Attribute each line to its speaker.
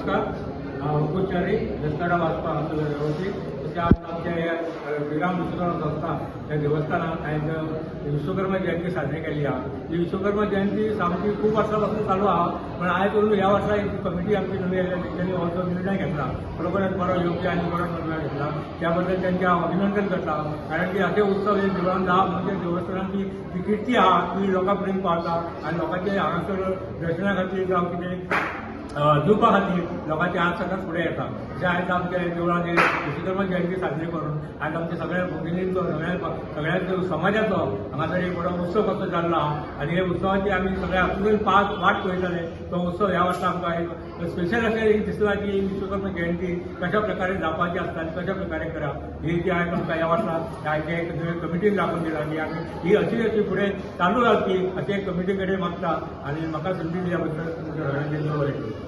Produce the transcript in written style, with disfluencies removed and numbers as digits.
Speaker 1: नमस्कार. हांव अंकुश च्यारी, दसकाडा वाजपा हांगासर रहिवासी. तशें आज आमच्या ह्या श्रीराम विश्वकर्मा संस्था ह्या देवस्थानात आयज विश्वकर्मा जयंती साजरी केल्ली आहा. ही विश्वकर्मा जयंती सामकी खूब वर्सां पासून चालू आहा, पण आयज अजून ह्या वर्सा एक कमिटी आमची नवी आयल्या, तेंच्यांनी हो जो निर्णय घेतला खरोखरच बरो, योग्य आनी बरो निर्णय घेतला. त्या बद्दल तेंचे हांव अभिनंदन करता, कारण की असे उत्सव हे देवळान जावप म्हणजे देवस्थानाची जी किर्ती आहा ती लोकां पर्यंत पावता आनी लोकांचे हांगासर दर्शना खातीर जावं कितें दिवपा खातीर लोकांचे हात सगळ्यात फुडें येता. तशें आयज आमच्या देवळान हे विश्वकर्मा जयंती साजरी करून आयज आमच्या सगळ्या भगिनींचो, सगळ्या समाजाचो हांगासर एक व्हडलो उत्सव कसो जाल्लो आहा आनी हे उत्सवाची आमी सगळ्या आतुरतेन पास वाट पळयताले. तो उत्सव ह्या वर्सा आमकां एक स्पेशल अशें एक दिसला की विश्वकर्मा जयंती कशा प्रकारे जावपाची आसता आनी कशा प्रकारे करप, ही जी आयज आमकां ह्या वर्सा आयचे एक नवे कमिटीन दाखोवन दिला की आमी ही अशी अशी फुडें चालू रावची अशें कमिटी कडेन मागता आनी म्हाका संदी दिल्या बद्दल तुमच्या सगळ्यांचे बरें.